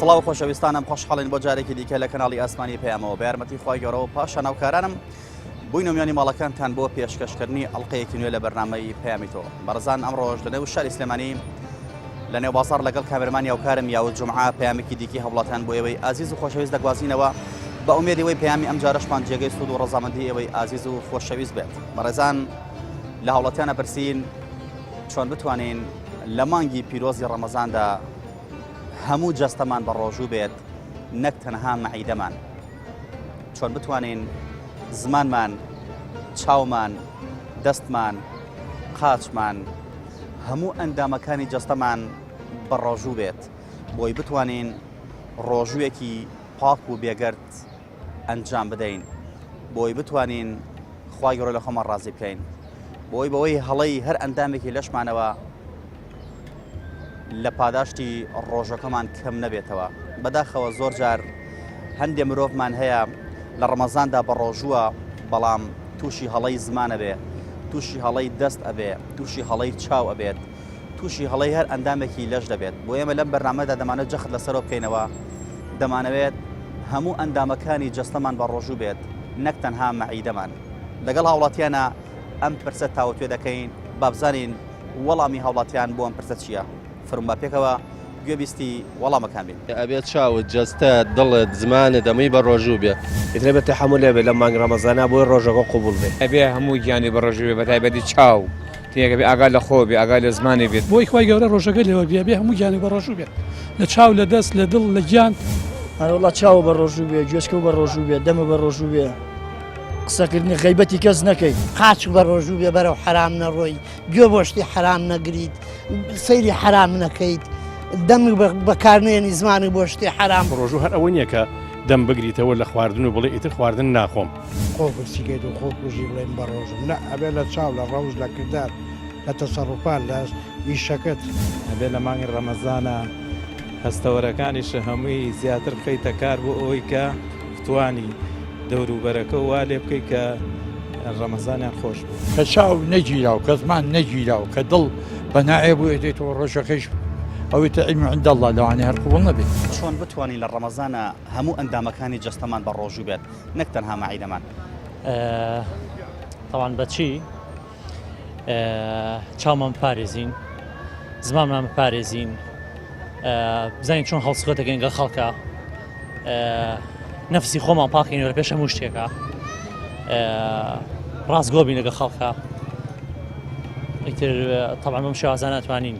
سڵاو خۆشەویستانم خۆشحاڵین بۆ جارێکی دیکە لە کەناڵی ئاسمانی پەیامەوە بە یارمەتی خوای گەورەوە پاشان هاوکارانم بووینە میانی ماڵەکانتان بۆ پێشکەشکردنی ئەڵلقەیەکی نوێ لە بەرنامەی پەیامی تۆ بەڕزان ئەمڕۆژ لە نێو شاری سلێمانی لە نێو بازار لەگەڵ کامێرمانی هاوکارم یاوز جمعە پەیامێکی دیکی هەوڵاتان بۆ ئێوەی ئازیز و خۆشەویست دەگوازینەوە بە ئومێدی ئەوەی پەیامی ئەم جارەشمان جێگەی سوود و ڕەزامەندی ئێوەی ئازیز و خۆشەویست بێت بەڕێزان لە هاوڵاتیانە پرسین چۆن بتوانین لە مانگی پیرۆزی ڕەمەزاندا هەموو جەستەمان بە ڕۆژوو بێت نەک تەنها مەعیدەمان چۆن بتوانین زمانمان چاومان دەستمان قاچمان هەموو ئەندامەکانی جەستەمان بە ڕۆژوو بێت بۆی بتوانین ڕۆژوویەکی پاک و بێگەرد ئەنجام بدەین بۆی بتوانین خوای گەورە لە خۆمان ڕازی بکەین بۆی بەوەی هەڵەی هەر ئەندامێکی لەشمانەوە لە پاداشتی ڕۆژەکەمان کەم نەبێتەوە بەداخەوە زۆر جار هەندێ مرۆڤمان هەیە لە ڕەمەزاندا بە ڕۆژووە بەڵام تووشی هەڵەی زمانە بێ تووشی هەڵەی دەست ئەبێ تووشی هەڵەی چاو ئەبێت تووشی هەڵەی هەر ئەندامێکی لەش دەبێت بۆ ئێمە لەم بەرنامەدا دەمانەوێت جەخت لەسەرەوە بکەینەوە دەمانەوێت هەموو ئەندامەکانی جەستەمان بە ڕۆژوو بێت نەک تەنها مەعیدەمان لەگەڵ هاوڵاتیانە ئەم پرسە تاوتوێ دەکەین بابزانین وەڵامی هاوڵاتیان بۆ ئەم پرسە چییە فەرموون با پێکەوە گوێبیستی وەڵامەکان بین. ئەبێت چاوت، جەستەت، دڵت، زمانت هەمووی بە ڕۆژوو بێ. ئیتر ئەبێ تەحەمول هەبێ لەم مانگی ڕەمەزانە بۆی ڕۆژەکە قبوڵ بێ. ئەبێ هەموو گیانی بە ڕۆژوو بێ بەتایبەتی چاو تێک ئەبێ ئاگا لە خۆ بێ ئاگا لە زمانی بێت. بۆی خوای گەورە ڕۆژەکە لێ وەرگرێ ئەبێ هەموو گیانی بە ڕۆژوو بێت لە چاو لە دەست لە دڵ لە گیان. ئەرەوەڵا چاوە بە ڕۆژوو بێ گوێچکە بە ڕۆژوو بێ دەمە بە ڕۆژوو بێ قسەکردنی غەیبەتی کەس نەکەیت. قاچ بە ڕۆژوو بێ بەرەو حەرام نەڕۆی گوێ بۆ شتی حەرام نەگریت سەیری حەرام نەکەیت دەمت بەکارنێنی زمانت بۆ شتی حەرام. ڕۆژوو هەر ئەوە نییە کە دەم بگریتەوە لە خواردن و بڵێ ئیتر خواردن ناخۆم. خۆ برسیکەیت و خۆ کوژی بڵێ من بەڕۆژووم نا ئەبێ لە چاو لە ڕەوشت لە کردار لە تەسەڕوفات لە ئیشەکەت. ئەبێ لە مانگی ڕەمەزانا هەستەوەرەکانیشت هەمووی زیاتر بخەیتە کار بۆ ئەوەی کە بتوانی دەوروبەرەکە وا لێ بکەی کە ڕەمەزانیان خۆش بێت. کە چاو نەگیرا و کە زمان نەگیرا و کە دڵ بە ناعێب و ئێدێتەوە ڕۆژەکەیش ئەوەی تر علم عند اللە لەوانەیە هەر قبوڵ نەبێت. چۆن بتوانین لە ڕەمەزانا هەموو ئەندامەکانی جەستەمان بە ڕۆژوو بێت نەک تەنها مەعیدەمان؟ تەوان بەچی چاومان بپارێزین زمانمان بپارێزین بزانین چۆن هەڵسوکەوت دەکەین گەڵ خەڵکە نەفسی خۆمان پاکەینەوە لە پێش هەموو شتێکە ڕاستگۆ بین لەگەڵ خەڵکە ئیتر تەبعەن بەم شێوازانە ئەتوانین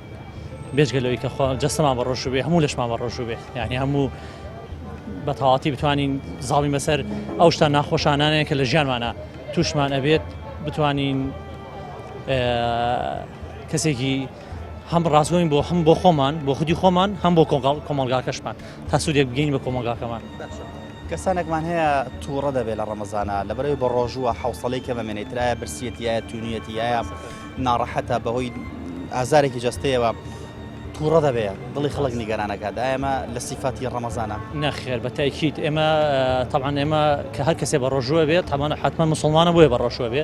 بێجگە لەوەی کە خۆ جەستەمان بە ڕۆژوو بێ هەموو لەشمان بە ڕۆژوو بێ یعنی هەموو بە تەواتی بتوانین زاڵین بەسەر ئەو شتە ناخۆشانانەیە کە لە ژیانمانە تووشمان ئەبێت بتوانین کەسێکی هەم ڕاستگۆین بۆ هەم بۆ خۆمان بۆ خودی خۆمان هەم بۆ کۆمەڵگاکەشمان تا سوودێک بگەین بە کۆمەڵگاکەمان. کەسانێکمان هەیە تووڕە دەبێت لە ڕەمەزانە لەبەرەوەی بە ڕۆژووە حوسەڵەی کە بمێنێت ترایە برسیەتی یایە تونیەتی یایە ناڕەحەتە بەهۆی ئازارێکی جەستەیەوە تووڕە دەبێ دڵی خەڵک نیگەرانەکات ئایەمە لە سیفاتی ڕەمەزانە؟ نەخێر بە تاکیت ئێمە تەبعەن ئێمە کە هەر کەسێ بە ڕۆژووە بێت تەمان حتمما مسلمانە بۆیە بە ڕۆژووە بێ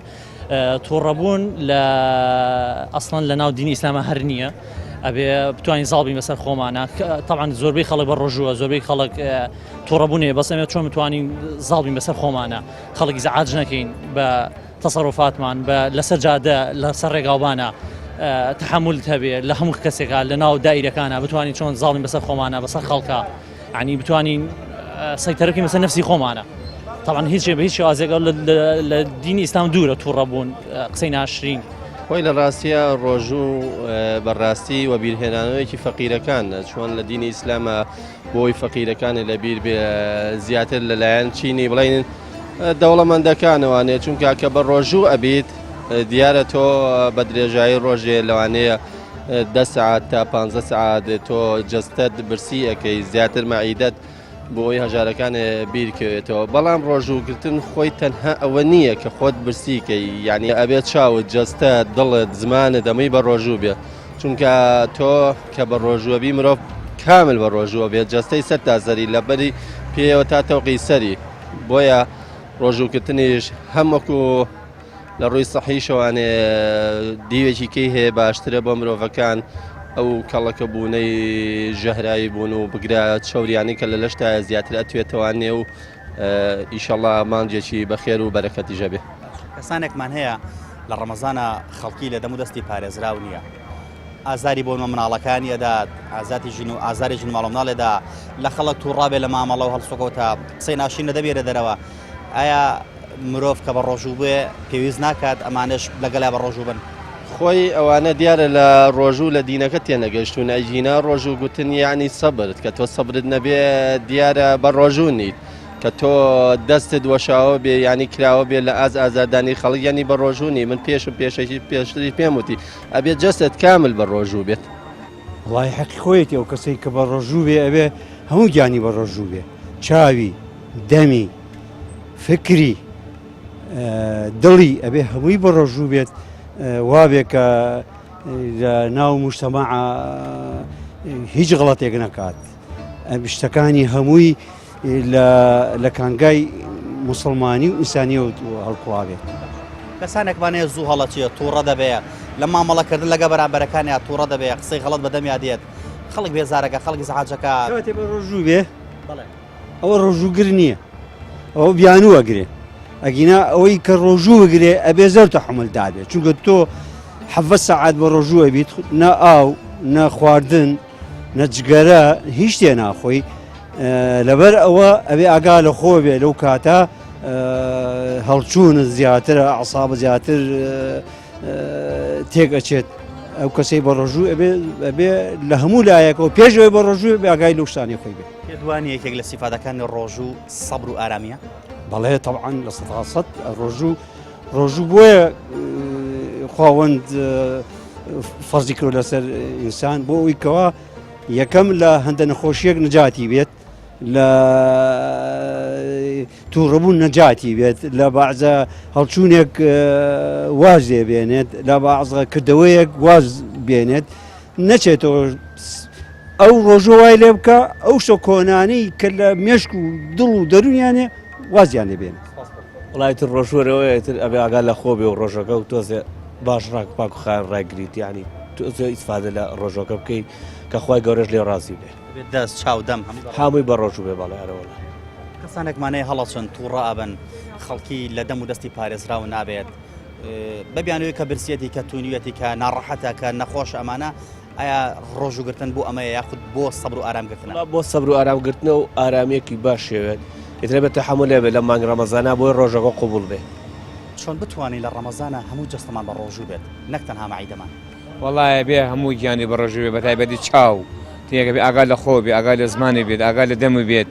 تووڕەبوون لە ئەسڵەن لە ناو دینی ئیسلامە هەر نییە ئەبێ بتوانین زاڵ بین بەسەر خۆمانە تەبعەن زۆربەی خەڵک بە ڕۆژووە زۆربەی خەڵک تووڕەبوونێ بەس ئەمێ چۆن بتوانین زاڵ بین بەسەر خۆمانە خەڵک ئیزعاج نەکەین بە تەسەروفاتمان بە لەسەر جادە لەسەر ڕێگاوبانە تحملت هەبێ لە هەموو کەسێکا لە ناو دایرەکانە بتوانین چۆن زاڵین بەسەر خۆمانە بەسەر خەڵکە عنی بتوانین سەیتەرە بکەین بەسەر نەفسی خۆمانە طبعا هیچ بە هیچ شێوازێک لە دینی ئیسلام دوورە تووڕەبوون قسەی ناشرین. خۆی لە ڕاستیە ڕۆژوو بەڕاستی وەبیرهێنانەوەیەکی فەقیرەکان چۆن لە دینی ئیسلامە بۆی فەقیرەکانی لەبیر بێ زیاتر لەلایەن چینی بڵین دەوڵەمەندەکانەوانێ چونکە کە بە ڕۆژوو ئەبیت دیارە تۆ بە درێژایی ڕۆژێ لەوانەیە دە سعات تا پ سعات تۆ جەستەت برسی ئەەکەی زیاتر مەعیدەت بۆ ئەوی هەژارەکان بیرکەوێتەوە بەڵام ڕۆژووگرتن خۆی تەنها ئەوە نییە کە خۆت برسیکەی یعنی ئەبێت چاوت جەستە دڵت زمانت دەمەی بە ڕۆژوو بێ چونکە تۆ کە بە ڕۆژووەبی مرۆڤ کامل بە ڕۆژووە بێت جەستەی سەر تا سەری لە بەری پێیەوە تا تەوقی سەری بۆیە ڕۆژووکردنیش هەم وەکو لە ڕووی سەحیشەوانێ دیوێکی کەی هەیە باشترە بۆ مرۆڤەکان. ئەو کەڵەکە بوونەی ژەهرایی بوون و بگرە چەوریانی کە لە لەشتایە زیاتر ئەتوێتەوانێ و ئیشەڵا مانگێکی بەخێر و بەرەکەتیش ئەبێ. کەسانێکمان هەیە لە ڕەمەزانا خەڵکی لە دەم و دەستی پارێزراو نییە ئازاری بۆ مناڵەکانی ئەدات ئازاتی ژن و ئازاری ژن ماڵ و مناڵێدا لە خەڵک تووڕابێ لە مامەڵە و هەڵسوکەوتە قسەی ناشین لە دەبێرە دەرەوە ئایا مرۆڤ کە بە ڕۆژوو بێ پێویست ناکات ئەمانەش لەگەلا بە ڕۆژوو بن؟ خۆی ئەوانە دیارە لە ڕۆژوو لە دینەکە تێنەگەشتون ئەگینا ڕۆژوو گوتن یعنی سەبرت کە تۆ سەبرت نەبێ دیارە بە ڕۆژوو نیت کە تۆ دەستت وەشاوە بێ ینی کراوە بێ لە ئاز ئازادانی خەڵک ینی بە ڕۆژوونی من پێشم پێشەکی پێشتری پێم وتی ئەبێ جەستت کامل بە ڕۆژوو بێت. وڵی حەقی خۆیەتی ئەو کەسەی کە بە ڕۆژوو بێ ئەبێ هەموو گیانی بە ڕۆژوو بێ چاوی دەمی فکری دڵی ئەبێ هەمووی بە ڕۆژوو بێت وابێ کە لە ناو مشتەماع هیچ غڵەتێک نەکات شتەکانی هەمووی لە کانگای مسلمانی و ئینسانی و هەڵکوڵابێت. کەسانێکمان هەیە زوو هەڵەچێ تووڕە دەبێ لە مامەڵەکردن لەگە بەرامبەرەکانیا تووڕە دەبێ قسەی غەڵەت بەدەمیا دێت خەڵک بێزارەکە خەڵک ئیزعاجەکە کاتێ بە ڕۆژوو بێ ئەوە ڕۆژووگر نییە ئەوە بیانوو ئەگرێ ئەگینا ئەوەی کە ڕۆژوو بگرێ ئەبێ زۆر تەحمل دابێت چونکە تۆ حەڤە سەعات بە ڕۆژوو ئەبیت نە ئاو نە خواردن نە جگەرە هیچ تێ ناخۆی لەبەر ئەوە ئەبێ ئاگا لە خۆ بێ لەو کاتە هەڵچوون زیاترە ئەعساب زیاتر تێک ئەچێت ئەو کەسەی بە ڕۆژوو ئەبێ لە هەموو لایەکەوە پێش ئەوەی بە ڕۆژوو بێ ئاگای لەو شتانەی خۆی بێت. پێت وا نییە یەکێک لە سیفاتەکانی ڕۆژوو سەبر و ئارامییە؟ بەڵێ تەبعەن 100% ڕۆژوو ڕۆژوو بۆیە خواوەند فەرزی کرد لەسەر ئینسان بۆ ئەوی کەوا یەکەم لە هەندە نەخۆشیەک نجاتی بێت لە تووڕەبوون نەجاتی بێت، لە بەعزە هەڵچوونێک واز لێ بێنێت، لە بەعزە کردەوەیەک واز بێنێت، نەچێتەوە ئەو ڕۆژە وای لێ بکە ئەو شتە کۆنانەی کە لە مێشک و دڵ و دەروونیانێ وازیان لێ بێنێت. وەڵا ئیتر ڕۆژوەرەوەیە ئیتر ئەبێ ئاگا لە خۆ بێ و ڕۆژەکە و تۆزێ باش ڕاک پاک و خاوێن ڕایگریت یانی تۆزێ ئیسفادە لە ڕۆژەکە بکەی کە خوای گەورەش لێ ڕازی بێ. دەبێت دەست چاو دەم هەمووی بە ڕۆژوو بێ بەڵێ ئەرەوەڵا. کەسانێکمان هەیە هەڵەچن تووڕە ئەبن خەڵکی لە دەم و دەستی پارێزراو نابێت بە بیانووی کە برسیەتی کە تونیەتی کە ناڕەحەتە کە نەخۆش ئەمانە ئایا ڕۆژوگرتن بۆ ئەمەیە یاخود بۆ سەبر و ئارامگرتنە؟ بۆ سەبر و ئارامگرتنە و ئارامیەکی باش شێوێت ئیترە بە تەحەمولێ بێت لە مانگ ڕەمەزانا بۆی ڕۆژەکە قوبوڵ بێ. چۆن بتوانین لە ڕەمەزانا هەموو جەستەمان بە ڕۆژوو بێت نەک تەنها مەعیدەمان؟ وەڵا ئەبێ هەموو گیانی بەڕۆژوو بێ بەتایبەتی چاو تێک ئەبێ ئاگا لە خۆ بێ ئاگا لە زمانی بێت ئاگا لە دەمی بێت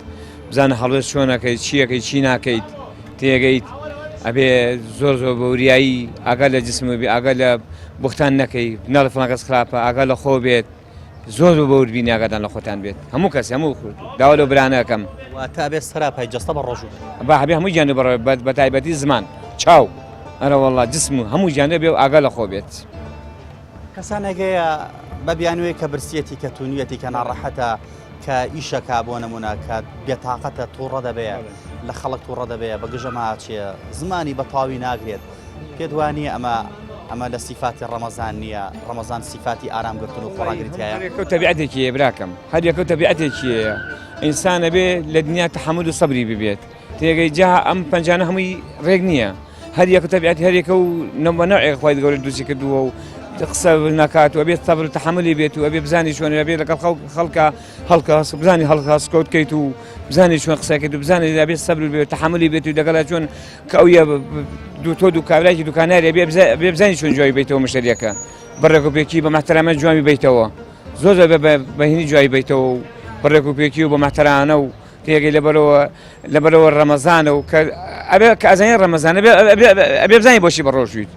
بزانە هەڵوێست چۆن ئەکەیت چی ئەکەیت چی ناکەیت تێگەیت ئەبێ زۆر زۆر بە وریایی ئاگا لە جسم بێ ئاگا لە بوختان نەکەی ناڵێ فڵان کەس خراپە ئاگا لە خۆ بێت زۆر زۆر بە وردبینی ئاگادان لە خۆتان بێت هەموو کەس هەموو داوا لەو برانە ئەکەم. واتە ئەبێ سەراپای جەستە بە ڕۆژوو بێت. با هەبێ هەموو گیانی بەڕێ بە تایبەتی زمان چاو. ئەرەوەڵا جسم و هەموو گیانە بێ و ئاگا لە خۆ بێت. کەسانێک هەیە بە بیانووی کە برسیەتی کە تونیەتی کە ناڕەحەتە کە ئیشەکە بۆ نمونە کە بێتاقەتە تووڕە دەبێ لە خەڵک تووڕە دەبێ بە گژە ماچێ زمانی بە تاوی ناگرێت پێت وانە ئەمە ئەمە لە سیفاتی ڕەمەزان نییە ڕەمەزان سیفاتی ئارامگرتن و خۆڕاگرتیایە تەبیعەتێکی هەیە براکەم هەر یەکە تەبیعەتێکی هەیە ئینسانە بێ لە دنیا تەحەمول و سەبری ببێت تێگەی جا ئەم پەنجانە هەمووی ڕێک نییە هەر یەک تەبیعەتی هەر یەکە و نەمە نەوعێک خوای گەورە دروستی کردووە و قسە ناکات و ئەبێت سەبر و تەحەمولی بێت و ئەبێ بزانی چۆن ئەبێ لەگەڵ خەڵک خەڵکە هەڵکە بزانی هەڵکە سکۆت کەیت و بزانی چۆن قسەکەیت و بزانی ئەبێ سەبر بێت تەحەمولی بێت و لەگەڵ چۆن کە ئەو یە دوو تۆ دوو کابرایکی دوکانیاری ئەبێ ئەبێ بزانی چۆن جوابی بیتەوە مشتریەکە بە ڕێک و پێکی بە مەحتەرامە جوابی بیتەوە زۆر زۆر بە هینی جوابی بیتەوە و بە ڕێک و پێکی و بە مەحتەرانە و تێگەی لەبەرەوە لەبەرەوە ڕەمەزانە و کە ئەبێ کە ئەزانی ڕەمەزانە ئەبێ ئەبێ ئەبێ بزانی بۆچی بە ڕۆژویت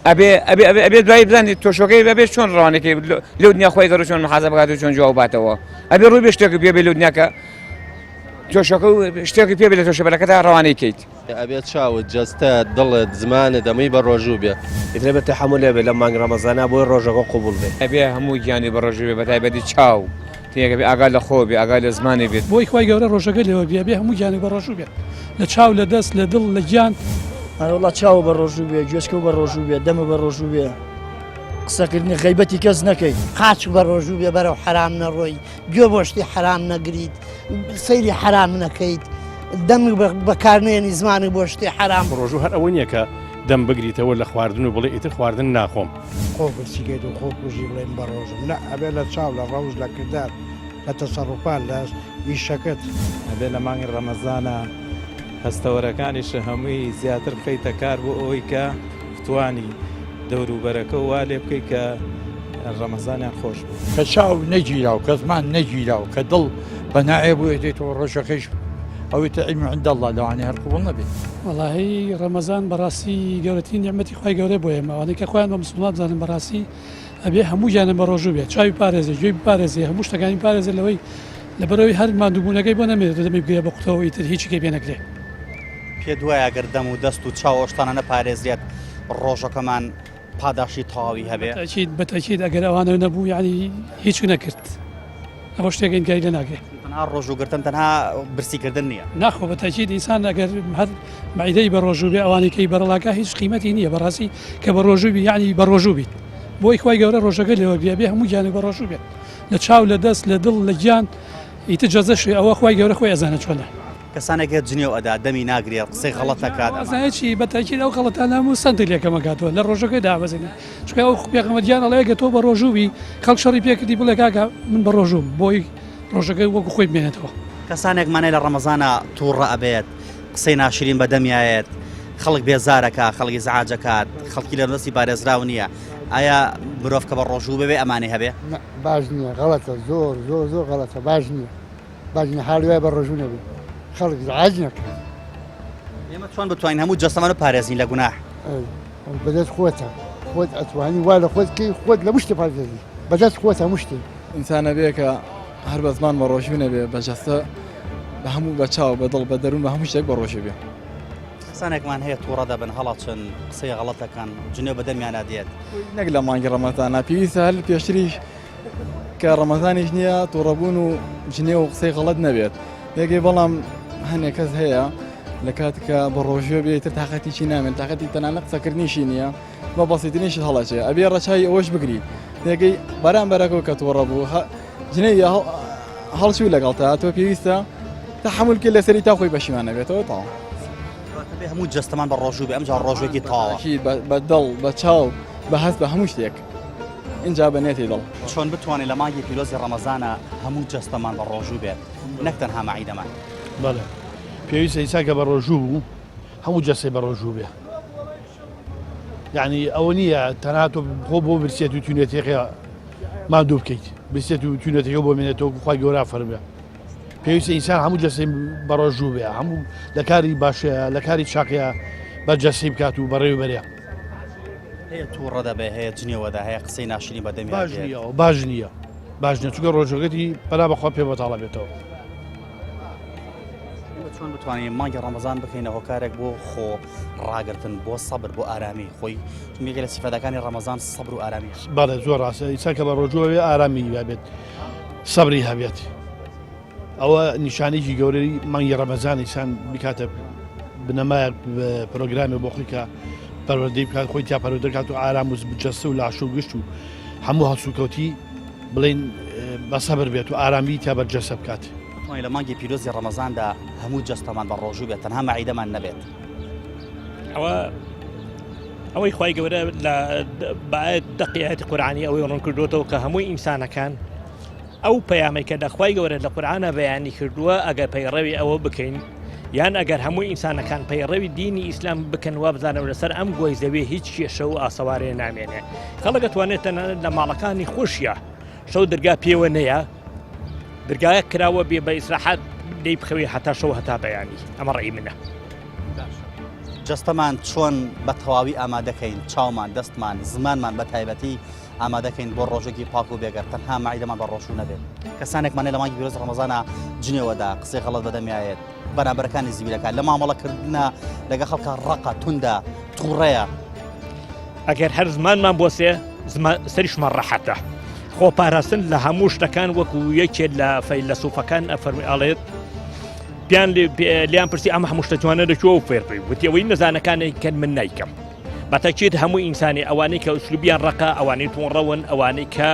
ئەبێ ئەبێ ئەبێ ئەبێ دوایی بزانی تۆشۆکەی ئەبێ چۆن ڕەوانەکەی لەو دنیا خۆی گەڕ چۆن محازە بکات و چۆن جواب باتەوە ئەبێ ڕووی بێ شتێک پێ بێ لەو دنیاکە تۆشەکە و شتێکی پێ بێ لە تۆشەبەرەکەدا ڕەوانەی کەیت. ئەبێ چاوت، جەستەت، دڵت، زمانت ئەمەی بە ڕۆژوو بێ. ئیتر ئەبێ تەحەمولێ بێ لەم مانگ ڕەمەزانا بۆی ڕۆژەکە قبوڵ بێ. ئەبێ هەموو گیانی بە ڕۆژوو بێ بەتایبەتی چاو تێک ئەبێ ئاگا لە خۆ بێ ئاگا لە زمانی بێت. بۆی خوای گەورە ڕۆژەکە لێ وەرگرێ ئەبێ هەموو گیانێک بە ڕۆژوو بێت لە چاو لە دەست لە دڵ لە گیان. ئەرەوەڵا چاوە بە ڕۆژوو بێ گوێچکە بە ڕۆژوو بێ دەمە بە ڕۆژوو بێ. قسەکردنی غەیبەتی کەس نەکەیت. قاچ بە ڕۆژوو بێ بەرەو حەرام نەڕۆی، گوێ بۆ شتی حەرام نەگریت، سەیری حەرام نەکەیت، دەمت بەکار نەیەنی زمانت بۆ شتی حەرام. ڕۆژوو هەر ئەوە نییە کە دەم بگریتەوە لە خواردن و بڵێ ئیتر خواردن ناخۆم. خۆ برسیکەیت و خۆ کوژی بڵێ من بەڕۆژووم، نا ئەبێ لە چاو، لە ڕەوشت، لە کردار، لە تەسەڕوفات، لە ئیشەکەت. ئەبێ لە مانگی ڕەمەزانا هەستەوەرەکانیشت هەمووی زیاتر بخەیتە کار بۆ ئەوەی کە بتوانی دەوروبەرەکە وا لێ بکەی کە ڕەمەزانیان خۆش بێت. کە چاو نەگیرا و کە زمان نەگیرا و کە دڵ بە ناعێ بوو ئەدێتەوە ڕۆژەکەیش ئەوەی تر علم عند اللە لەوانەیە هەر قبوڵ نەبێت. وەڵاهی ڕەمەزان بەڕاستی گەورەترین نیعمەتی خوای گەورە بۆ ئێمە ئەوانەی کە خۆیان بە موسڵمان بزانن بەڕاستی ئەبێ هەموو گیانە بە ڕۆژوو بێت چاوی پارێزێ گوێی بپارێزێ هەموو شتەکانی پارێزێ لەوەی لەبەرەوەی هەر ماندووبوونەکەی بۆ نەمێنێت و دەمی بگرێ بە قوتەوە ئیتر هیچی کەی پێ نەکرێ. پێت وایە گەر دەم و دەست و چاو ئەو شتانە نەپارێزرێت ڕۆژەکەمان پاداشتی تەواوی هەبێ؟ بەتەئکید بەتەئکید ئەگەر ئەوانە نەبوو یانی هیچ نەکرد ئەوە شتێک ئینکاری لێ ناکرێ. تەنها ڕۆژوو گرتن تەنها برسی کردن نییە. ناخۆ بەتەئکید ئینسان ئەگەر هەر مەعیدەی بە ڕۆژوو بێ ئەوانەی کەی بەرەڵاکە هیچ قیمەتی نییە بەڕاستی کە بە ڕۆژوو بی یانی بە ڕۆژوو بیت بۆی خوای گەورە ڕۆژەکە لێ وەرگرێ ئەبێ هەموو گیانێک بە ڕۆژوو بێت لە چاو لە دەست لە دڵ لە گیان ئیتر جەزەشێ ئەوە خوای گەورە خۆی ئەزانێ چۆنە. کەسانێک هەیە جنێو ئەدا دەمی ناگرێ قسەی غەڵەت ئەکات ئەمانە. ئەزانێ چی بە تەئکید ئەو غەڵەتانە هەموو سەنتەر لێ کەم ئەکاتەوە لە ڕۆژەکەی دابەزێنێ چونکە ئەو پێغەمبەر گیان ئەڵێ گەر تۆ بە ڕۆژوو بی خەڵک شەڕی پێ کردی بڵێ کاکە من بە ڕۆژووم بۆی ڕۆژەکەی وەکو خۆی بمێنێتەوە. کەسانێک مانای لە ڕەمەزانا توڕە ئەبێت قسەی ناشرین بە دەمیایەت خەڵک بێزارەکا خەڵک ئیزعاج ئەکات خەڵکی لە دەستی پارێزراو نییە ئایا مرۆڤ کە بە ڕۆژوو ببێ ئەمانەی هەبێ؟ نا باش نییە غەڵەتە زۆر زۆر زۆر غەڵەتە باش نییە باش نییە حاڵی وایە بە ڕۆژوو نەبێ خەڵک ئیزعاج نەکات. ئێمە چۆن بتوانین هەموو جەستەمان بپارێزین لە گوناح؟ بەدەست خۆتە خۆت ئەتوانی وا لە خۆت بکەی خۆت لە مشتێ پارێزی بەدەست خۆت هەموو شتێ. ئینسان ئەبێ کە هەر بە زمان بە ڕۆژوو نەبێ بە جەستە بە هەموو بە چاو بە دڵ بە دەروون بە هەموو شتێک بە ڕۆژوو بێ. کەسانێکمان هەیە توڕە دەبن هەڵەچن قسەی غەڵەت دەکەن جنێو بە دەمیانا دێت. نەک لە مانگی ڕەمەزانا پێویستە هەر پێشتریش کە ڕەمەزانیش نییە توڕەبوون و جنێو و قسەی غەڵەت نەبێت یەکێ بەڵام هەنێک کەس هەیە لە کاتێک کە بە ڕۆژوێ بێ تر تاقەتی چی نامێن تاقەتی تەنانەت قسەکردنیشی نییە بە بەسیترینشت هەڵەچێ ئەبێ ڕەچاوی ئەوەش بگری تێگەی بەرامبەرەکە کە توڕە بوو جنێوی هەڵچوو لەگەڵتا تۆ پێویستە تەحەمول کە لەسەری تا خۆی پەشیمان نەبێتەوە تەواو. بێ هەموو جەستەمان بە ڕۆژوو بێ ئەمجا ڕۆژێکی تەواوە. بە دڵ بە چاو بە هەست بە هەموو شتێک ئینجا بە نێتی دڵ. چۆن بتوانین لە مانگی پیرۆزی ڕەمەزانا هەموو جەستەمان بە ڕۆژوو بێت نەک تەنها مەعیدەمان؟ بەڵێ پێویستە ئینسان کە بە ڕۆژوو بوو هەموو جەستەی بە ڕۆژوو بێ. یعنی ئەوە نییە تەنها تۆ خۆ بۆ برسێت و تونێتێکە ماندوو بکەیت برسێت و تونێتەکە بۆ مێنێتەوە خوای گەورە فەرموێ پێویستە ئینسان هەموو جەستەی بەڕۆژوو بێ هەموو لە کاری باشەیە لە کاری چاکەیە بە جەستەی بکات و بەڕێوی بەرێ هەیە تووڕە دەبێ هەیە جنێوەدا هەیە قسەی ناشرین بە دەمی باش نییە باش نییە باش نییە چونکە ڕۆژەکەتی پەنا بەخوا پێ بەتاڵە بێتەوە چۆن بتوانین مانگی ڕەمەزان بکەینە هۆکارێک بۆ خۆ ڕاگرتن بۆ سەبر بۆ ئارامی خۆی چونکە لە سیفەتەکانی ڕەمەزان سەبر و ئارامی بەڵێ زۆر ڕاستە ئینسان کە بە ڕۆژووە ئارامی هەبێت سەبری هەبێت ئەوە نیشانێکی گەورەی مانگی ڕەمەزان ئینسان بکاتە بنەمایەک پرۆگرامی بۆ خۆی کە پەروەردەی بکات خۆی تیا پەروەردە کات و ئارام و جەستە و لاش و گشت و هەموو هەڵسوکەوتی بڵێن بە سەبر بێت و ئارامی تیا بەرجەستە بکات. بتوانین لە مانگی پیرۆزی ڕەمەزاندا هەموو جەستەمان بە ڕۆژوو بێت تەنها مەعیدەمان نەبێت. ئەوە ئەوەی خوای گەورە لە بە دەقی ئاەتی قورآانی ئەوەی ڕوون کردوێتەوە کە هەموو ئینسانەکان ئەو پەیامەی کە لە خوای گەورە لە قورآانە بەیانی کردووە ئەگەر پەیڕەوی ئەوە بکەین یان ئەگەر هەموو ئینسانەکان پەیڕەوی دینی ئیسلام بکەن وابزانم لەسەر ئەم گۆی زەوی هیچ کێشە و ئاسەوارێ نامێنێ خەڵک دەتوانێت تەنانەت لە ماڵەکانی خۆشیە شەو درگا پێوە نەیە درگایەک کراوە بێ بە ئیسراحەت لێی بخەوی هەتا شەو هەتا بەیانی ئەمە ڕێی منە. جەستەمان چۆن بە تەواوی ئامادەکەین چاومان دەستمان زمانمان بە تایبەتی ئامادەکەین بۆ ڕۆژێکی پاک و بێگەر تەنها مەعیدەمان بە ڕۆژوو نەبێت کەسانێکمان لە مانگی پیرۆز ڕەمەزانە جنێوەدا قسەی غەڵەت بەدەمیایەت بەرامبەرەکانی زیبیلەکان لە مامەڵەکردنە لەگە خەڵکە ڕەقە توندە تووڕەیە. ئەگەر هەر زمانمان بۆسێ سەریشمان ڕەحەتە خۆپاراستن لە هەموو شتەکان وەکو یەکێ لە فەیلەسوفەکان ئەفەرمی ئاڵێت پیان لیان پرسی ئەمە هەموو شتە جوانە لە کوێوە فێر بووی وتی ئەوەی نەزانەکانێک کەن من نیکەم. بەتەکید هەموو ئینسانی ئەوانەی کە ئوسلوبیان ڕەقە، ئەوانەی توندڕەون، ئەوانەی کە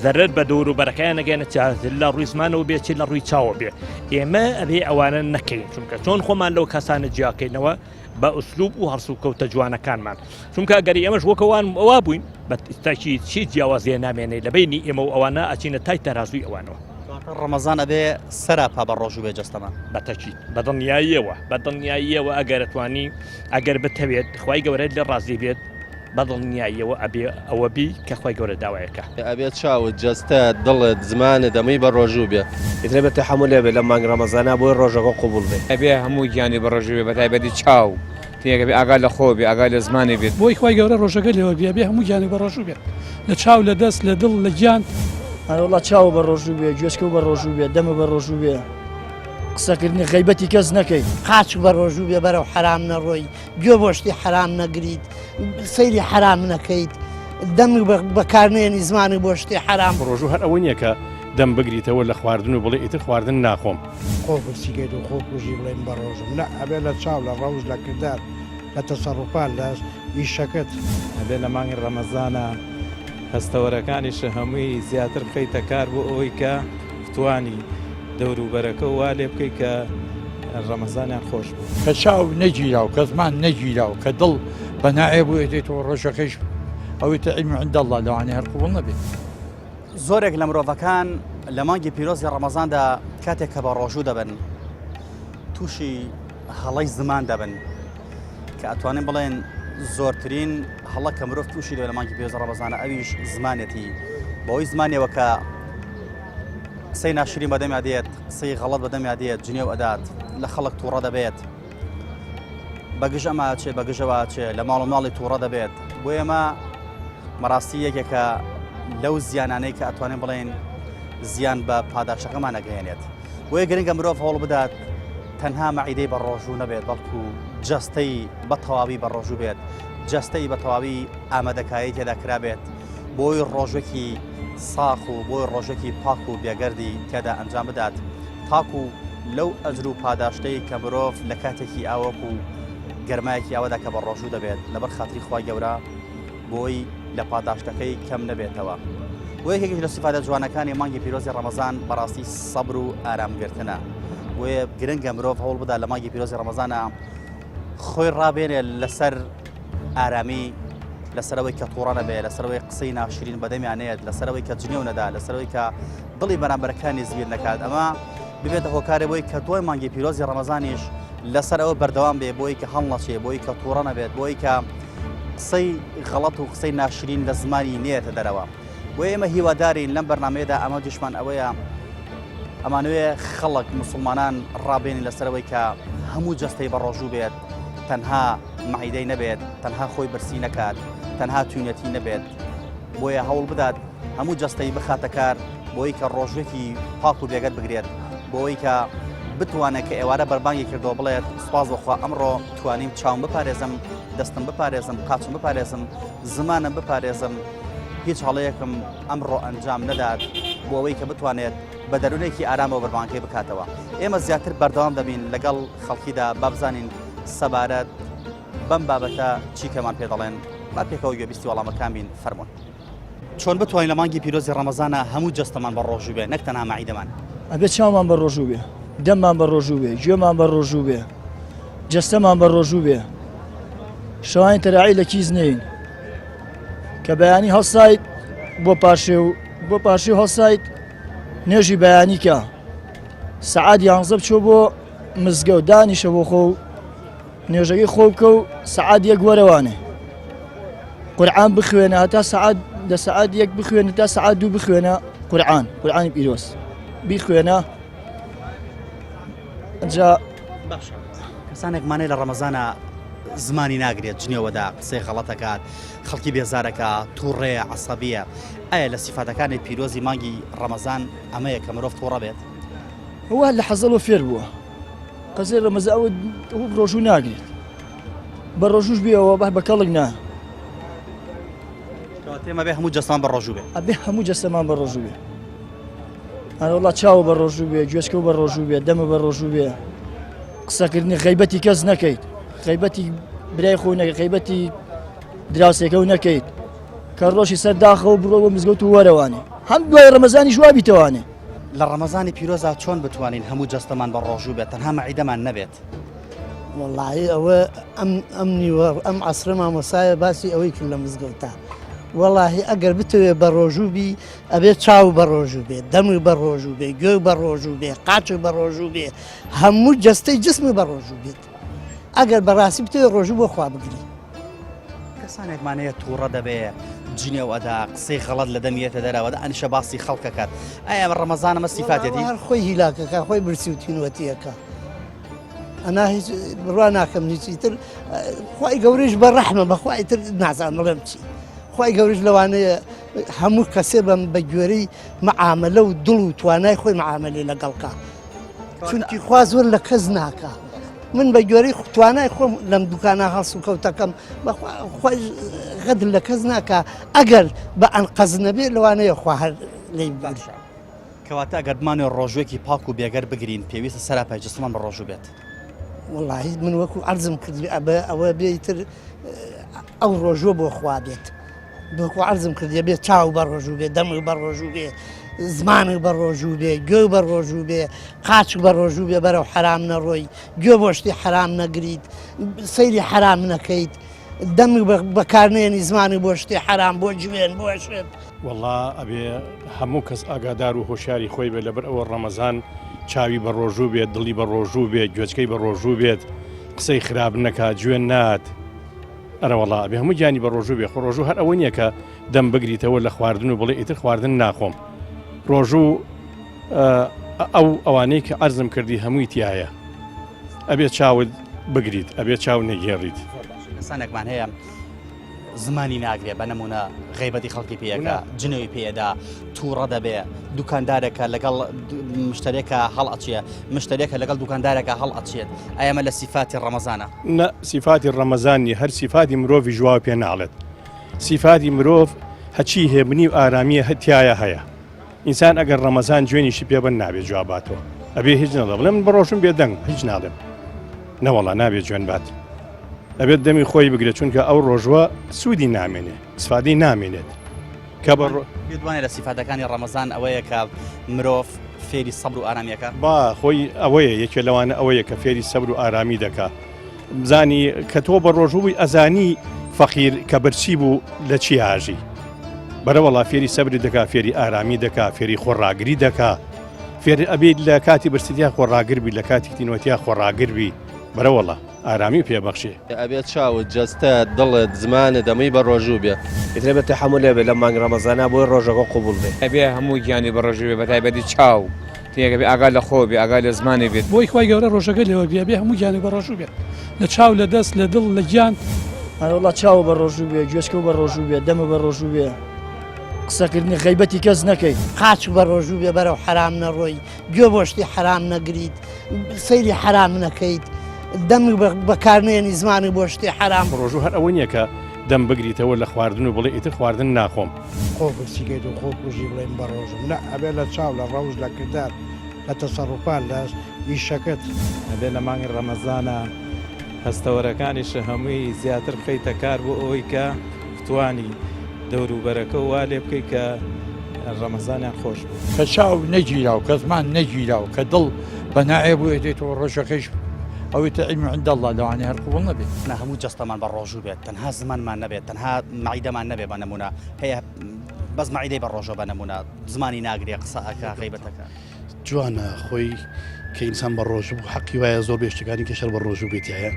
زەرەر بە دەور و بەرەکەیان نەگەیەنە چ لە ڕووی زمانەوە بێت چ لە ڕووی چاوە بێت ئێمە ئەبێ ئەوانە نەکەین چونکە چۆن خۆمان لەو کەسانە جیاکەینەوە بە ئوسلوب و هەڵسوکەوتە جوانەکانمان چونکە ئەگەر ئێمەش وەکەوان ئەوا بووین بە تاکی چی جیاوازیە نامێنێ لە بینی ئێمە و ئەوانە ئەچینە تای تەرازووی ئەوانەوە. ڕەمەزان ئەبێ سەراپا بە ڕۆژوو بێ جەستەمان. بە تەکید بە دڵنیاییەوە بە دڵنیاییەوە ئەگەر ئەتوانی ئەگەر بتەوێت خوای گەورەت لێ ڕازی بێت بە دڵنیاییەوە ئەبێ ئەوە بی کە خوای گەورە داوایەکە. ئەبێ چاوت، جەستەت، دڵت، زمانت هەمووی بە ڕۆژوو بێ. ئیتر ئەبێ تەحەمول هەبێ لەم مانگی ڕەمەزانە بۆی ڕۆژەکە قبوڵ بێ. ئەبێ هەموو گیانی بە ڕۆژوو بێ بەتایبەتی چاو تێک ئەبێ ئاگا لە خۆ بێ ئاگا لە زمانی بێت. بۆی خوای گەورە ڕۆژەکەی لێ وەرگرێ ئەبێ هەموو گیانێک بە ڕۆژوو بێت لە چاو لە دەست لە دڵ لە گیان. ئەرەوەڵا چاوە بە ڕۆژوو بێ گوێچکە بە ڕۆژوو بێ دەمە بە ڕۆژوو بێ قسەکردنی غەیبەتی کەس نەکەیت. قاچ بە ڕۆژوو بێ بەرەو حەرام نەڕۆی گوێ بۆ شتی حەرام نەگریت سەیری حەرام نەکەیت دەمت بەکارنێنی زمانت بۆ شتی حەرام. ڕۆژوو هەر ئەوە نییە کە دەم بگریتەوە لە خواردن و بڵێ ئیتر خواردن ناخۆم. خۆ برسیکەیت و خۆ کوژی بڵێن بە ڕۆژم نە ئەبێ لە چاو لە ڕەوش لە کردار لە تەسەڕوفات لە ئیشەکەت. ئەبێ لە مانگی ڕەمەزانا هەستەوەرەکانیشت هەمووی زیاتر بخەیتە کار بۆ ئەوەی کە بتوانی دەوروبەرەکە وا لێ بکەی کە ڕەمەزانیان خۆش بێت. کە چاو نەگیرا و کە زمان نەگیرا و کە دڵ بە ناعێب و ئێتێتەوە ڕۆژەکەیش ئەوەی تە علم عند اللە لەوانەیە هەر قبوڵ نەبێت. زۆرێک لە مرۆڤەکان لە مانگی پیرۆزی ڕەمەزاندا کاتێک کە بە ڕۆژوو دەبن تووشی هەڵەی زمان دەبن کە ئەتوانین بڵێن زۆرترین هەڵە کە مرۆڤ تووشی دەبێت لە مانگی پیرۆزی ڕەمەزانە ئەویش زمانێتی بەوەی زمانەوە کە قسەی ناشرین بەدەمیا دێت قسەی غەڵەت بەدەمیا دێت جنێو ئەدات لە خەڵک تووڕە دەبێت بەگژ ئەمە ئەچێ بەگژەوە ئەچێ لە ماڵ و ماڵی تووڕە دەبێت بۆ ئێمە مەڕاستی یەکێکە لەو زیانانەی کە ئەتوانین بڵێن زیان بە پاداشەکەمان ئەگەیەنێت بۆیە گرنگە مرۆڤ هەوڵ بدات تەنها مەعیدەی بە ڕۆژوو نەبێت بەڵکو جەستەی بە تەواوی بە ڕۆژوو بێت جەستەی بە تەواوی ئامادەکاری تێدا کرابێت بۆی ڕۆژێکی ساخ و بۆی ڕۆژێکی پاک و بێگەردی تێدا ئەنجام بدات تاکو لەو ئەجر و پاداشتەی کە مرۆڤ لە کاتێکی ئاوەک و گەرمایەکی ئاوەدا کە بە ڕۆژوو دەبێت لەبەر خاتری خوای گەورە بۆی لە پاداشتەکەی کەم نەبێتەوە. بۆ یەکێکیش لە سیفاتە جوانەکانی مانگی پیرۆزی ڕەمەزان بەڕاستی سەبر و ئارامگرتنە. بۆیە گرنگە مرۆڤ هەوڵ بدات لە مانگی پیرۆزی ڕەمەزانە خۆی ڕابێنێ لەسەر ئارامی لەسەرەوەی کە تووڕە نەبێ لەسەرەوەی قسەی ناشرین بەدەمیان نێت لەسەرەوەی کە جنێو نەدا لەسەرەوەی کە دڵی بەرامبەرەکانی زویر نەکات ئەمە ببێتە هۆکارێ بۆی کە دوای مانگی پیرۆزی ڕەمەزانیش لەسەر ئەوە بەردەوام بێ بۆی کە هەڵنەچێ بۆی کە تووڕە نەبێت بۆی کە قسەی غەڵەت و قسەی ناشرین لە زمانی نێتە دەرەوە بۆ ئێمە هیوادارین لەم بەرنمەیەدا ئامانجیشمان ئەوەیە ئەمانوێ خەڵک مسلمانان ڕابێنین لەسەرەوەی کە هەموو جەستەی بە ڕۆژوو بێت تەنها مەعیدەی نەبێت تەنها خۆی برسی نەکات تەنها توینەتی نەبێت بۆیە هەوڵ بدات هەموو جەستەی بخاتە کار بۆی کە ڕۆژێکی پاک و بێگەرد بگرێت بۆی کە بتوانێت کە ئێوارە بەربانگی کردەوە بڵێت سوپاس بەخوا ئەمڕۆ توانیم چاوم بپارێزم دەستم بپارێزم قاچم بپارێزم زمانم بپارێزم هیچ هەڵەیەکم ئەمڕۆ ئەنجام نەدات بۆ ئەوەی کە بتوانێت بە دەروونێکی ئارامەوە بەربانگەکەی بکاتەوە ئێمە زیاتر بەردەوام دەبین لەگەڵ خەڵکیدا بابزانین سەبارەت بەم بابەتە چی کەمان پێ دەڵێن با پێکەوە گوێبیستی وەڵامەکان بین فەرموون. چۆن بتوانین لە مانگی پیرۆزی ڕەمەزانا هەموو جەستەمان بە ڕۆژوو بێ نەک تەنها مەعیدەمان؟ ئەبێ چاومان بە ڕۆژوو بێ دەممان بە ڕۆژوو بێ گوێمان بە ڕۆژوو بێ جەستەمان بە ڕۆژوو بێ شەوانی تەراعی لە کیس نین کە بەیانی هەڵسایت بۆ پارشێو بۆ پارشێو هەڵسایت نوێژی بەیانی کە سەعات یانزە بچۆ بۆ مزگەوت دانیشە بۆ خۆ و نوێژەکەی خۆ بکە و سەعات یەک وەرەوانێ قورعان بخوێنە هەتا سەعات لە سەعات یەک بخوێنە تا سەعات دوو بخوێنە قورعان قورعانی پیرۆز بیخوێنە جا باشە کەسانێک مانەی لە ڕەمەزانە زمانی ناگرێت جنێوەدا قسەی غەڵەتەکات خەڵکی بێزارەکە تووڕەیە عسەبیە ئایا لە سیفاتەکانی پیرۆزی مانگی ڕەمەزان ئەمەیە کە مرۆڤ تووڕە بێت هو لە حەزەڵۆ فێر بووە قەزای ڕەمەزان ئەوە ڕۆژوو ناگرێت بە ڕۆژوش بێەوە بە بە کەڵک نا تێمە بێ هەموو جەستان بە ڕۆژوو بێ ئەبێ هەموو جەستەمان بە ڕۆژوو بێ ئەرەوەڵا چاوە بە ڕۆژوو بێ گوێچکە بە ڕۆژوو بێ دەمە بە ڕۆژوو بێ قسەکردنی غیبەتی کەس نەکەیت غیبەتی برای خۆ نەکەی غیبەتی دراوسێکە و نەکەیت کە ڕۆژی سەر داخەوە بڕۆ بۆ مزگەوت و وەرەوانێ هەم دوای ڕەمەزانیش وا بیتەوانێ. لە ڕەمەزانی پیرۆزا چۆن بتوانین هەموو جەستەمان بە ڕۆژوو بێت تەنها مەعیدەمان نەبێت؟ وەڵایی ئەوە ئەم ئەم نیوە ئەم عەسرە مامۆسایە باسی ئەوەی کرد لە مزگەوتا وەڵاهی ئەگەر بتەوێ بە ڕۆژوو بی ئەبێ چاو بە ڕۆژوو بێ دەمت بە ڕۆژوو بێ گوێ بە ڕۆژوو بێ قاچ بە ڕۆژوو بێ هەموو جەستەی جسمی بە ڕۆژوو بێت ئەگەر بەڕاستی بتەوێ ڕۆژوو بۆ خوا بگری. کەسانێکمان هەیە تووڕە دەبێ جنێو ئەدا قسەی غەڵەت لە دەمی یەتە دەرەوە ئەنیشە باسی خەڵکەکات ئایا ئەمە ڕەمەزانە مە سیفاتێتی هەر خۆی هیلاکەکە خۆی برسی و تینوەتیەکە ئەنا هیچ بڕوا ناکەم هیچی تر خی گەورەش بە ڕەحمە بەخوای تر نازان بڵێم چی خی گەورش لەوانەیە هەموو کەسێ بەم بە گوێرەی معاملە و دڵ و توانای خۆی معاملەی لەگەڵکە چونکی خوا زۆر لە کەس ناکا من بە گوێرەی توانای خۆم لەم دوکانە هەڵس و کەوتەکەم بەخوای غەدر لە کەس ناکا ئەگەر بە ئەنقەز نەبێ لەوانەیە خوا هەر لێی باشە. کەواتە ئەگەر بمانەوێت ڕۆژووێکی پاک و بێگەرد بگرین پێویستە سەراپای جەستەمان بە ڕۆژوو بێت. وەڵاهی من وەکو عەرزم کرد ئەبە ئەوە بێ ئیتر ئەو ڕۆژوە بۆ خوا بێت. وەکو عەرزم کرد دەبێ چاو بە ڕۆژوو بێ دەمت بە ڕۆژوو بێ زمانت بە ڕۆژوو بێ گوێ بە ڕۆژوو بێ قاچ بە ڕۆژوو بێ بەرەو حەرام نەڕۆی گوێ بۆ شتی حەرام نەگریت سەیری حەرام نەکەیت دەمت بەکارنێنی زمانی بۆ شتی حەرام بۆ جوێن بۆ شت. وەڵا ئەبێ هەموو کەس ئاگادار و هۆشیاری خۆی بێت لەبەر ئەوە ڕەمەزان چاوی بە ڕۆژوو بێت دڵی بە ڕۆژوو بێت گوێچکەی بە ڕۆژوو بێت قسەی خراپ نەکا جوێن نات ئەرەوەڵا ئەبێ هەموو گیانی بە ڕۆژوو بێ خۆ ڕۆژوو هەر ئەوە نییە کە دەم بگریتەوە لە خواردن و بڵێ ئیتر خواردن ناخۆم ڕۆژوو ئەو ئەوانەی کە ئەرزم کردی هەمووی تایە ئەبێ چاوت بگریت ئەبێ چاو نەگێڕیت. کەسانێکمان هەیە زمانی ناگرێ بە نمونە غیبەتی خەڵکی پێەکە جنێوی پێدا تووڕە دەبێ دوکاندارێکە لەگەڵ مشتەرێکە هەڵ ئەچێ مشتەرێکە لەگەڵ دوکاندارێکە هەڵ ئەچێت ئەمە لە سیفاتی ڕەمەزانە نە سیفاتی ڕەمەزان نیە هەر سیفاتی مرۆڤی ژواو پێ ناڵێت سیفاتی مرۆڤ هەچی هێمنی و ئارامیە هەتیایە هەیە ئینسان ئەگەر ڕەمەزان جوێنیشی پێ بن نابێ جواباتەوە ئەبێ هیچ نەڵێ بڵێ من بەڕۆژم بێ دەنگ هیچ ناڵێم نەوەڵا نابێ جوێن بات ئەبێت دەمی خۆی بگرێت چونکە ئەو ڕۆژوە سوودی نامێنێ سفادەی نامێنێت کە بە پێت وانە لە سیفاتەکانی ڕەمەزان ئەوەیە کە مرۆڤ فێری سەبر و ئارامیەکە؟ با خۆی ئەوەیە یەکێ لەوانە ئەوەیە کە فێری سەبر و ئارامی دەکا بزانی کە تۆ بە ڕۆژوو بووی ئەزانی فەقیر کە برسی بوو لە چی ئاژی بەرەوەڵا فێری سەبری دەکا فێری ئارامی دەکا فێری خۆڕاگری دەکا فێر ئەبیت لە کاتی برسیتیا خۆڕاگر بی لە کاتی تینوەتیا خۆڕاگر بی بەرەوەڵا ئارامی پێ بەخشێ. ئەبێ چاوت، جەستەت، دڵت، زمانت هەمووی بە ڕۆژوو بێ. ئیتر ئەبێ تەحەمول هەبێ لەم مانگی ڕەمەزانە بۆی ڕۆژەکە قبوڵ بێ. ئەبێ هەموو گیانی بە ڕۆژوو بێ بەتایبەتی چاو تێک ئەبێ ئاگا لە خۆ بێ ئاگا لە زمانی بێت. بۆی خوای گەورە ڕۆژەکەی لێ وەرگرێ ئەبێ هەموو گیانێک بە ڕۆژوو بێت لە چاو لە دەست لە دڵ لە گیان. ئەرەوەڵا چاوو بە ڕۆژوو بێ گوێچکەو بە ڕۆژوو بێ دەمو بە ڕۆژوو بێ قسەکردنی غەیبەتی کەس نەکەی. قاچ بە ڕۆژوو بێ بەرەو حەرام نەڕۆی گوێ بۆ شتی حەرام نەگریت سەیری حەرام نەکەیت دەمت بەکارنێنی زمانت بۆ شتی حەرام. ڕۆژوو هەر ئەوە نییە کە دەم بگریتەوە لە خواردن و بڵێ ئیتر خواردن ناخۆم. خۆ برسیکەیت و خۆ کوژی بڵێ من بەڕۆژووم نا ئەبێ لە چاو لە ڕەوشت لە کردار لە تەسەڕوفات لە ئیشەکەت. ئەبێ لە مانگی ڕەمەزانا هەستەوەرەکانیشت هەمووی زیاتر بخەیتە کار بۆ ئەوەی کە بتوانی دەوروبەرەکە وا لێ بکەی کە ڕەمەزانیان خۆش بێت. کە چاو نەگیرا و کە زمان نەگیرا و کە دڵ بە ناعێب و ئێتێتەوە ڕۆژەکەیش ئەوەی تر علم عند اللە لەوانەیە هەر قبوڵ نەبێت. نا هەموو جەستەمان بە ڕۆژوو بێت تەنها زمانمان نەبێت تەنها مەعیدەمان نەبێت بە نمونە هەیە بەس مەعیدەی بە ڕۆژە بە نمونە زمانی ناگرێ قسە ئەکا غەیبەتەکە. جوانە خۆی کە ئینسان بە ڕۆژوو بوو حەقی وایە زۆر بێ شتەکانی کە شەر بە ڕۆژوو بێتایە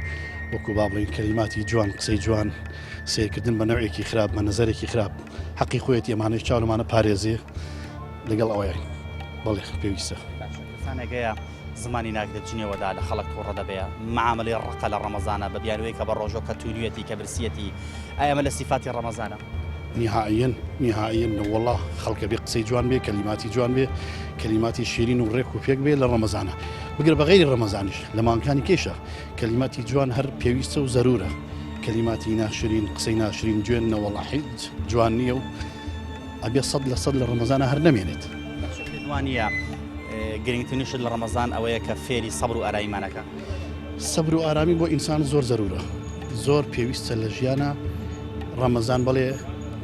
وەکو با بڵێین کەلیماتی جوان قسەی جوان سیرکردن بە نەوعێکی خراپ بە نەزەرێکی خراپ حەقی خۆیەتی ئەمانەش چاو لەمانە پارێزێ لەگەڵ ئەوەیان بەڵێ پێویستە. کەسانێک هەیە زمانی ناگرێت جنێوەدا لە خەڵک توڕە دەبێ معاملەی ڕقە لە ڕەمەزانە بە بیانووی کە بە ڕۆژۆ کە تونویەتی کە برسیەتی ئایا ئەمە لە سیفاتی ڕەمەزانە؟ نیهائیەن نیهائیەن نەوەڵا خەڵکە بێ قسەی جوان بێ کەلیماتی جوان بێ کەلیماتی شیرین و ڕێک و پێک بێ لە ڕەمەزانە بگرە بە غەیری ڕەمەزانیش لە مانگەکانی کەیشە کەلیماتی جوان هەر پێویستە و زەرورە کەلیماتی ناشرین قسەی ناشرین جوێن نەوەڵا هیچ جوان نییە و ئەبێ 100% لە ڕەمەزانە هەر نەمێنێت. باشە پێت وانییە گرنگترین شت لە ڕەمەزان ئەوەیە کە فێری سەبر و ئارامیمانەکە؟ سەبر و ئارامی بۆ ئینسان زۆر زەرورە زۆر پێویستە لە ژیانە. ڕەمەزان بەڵێ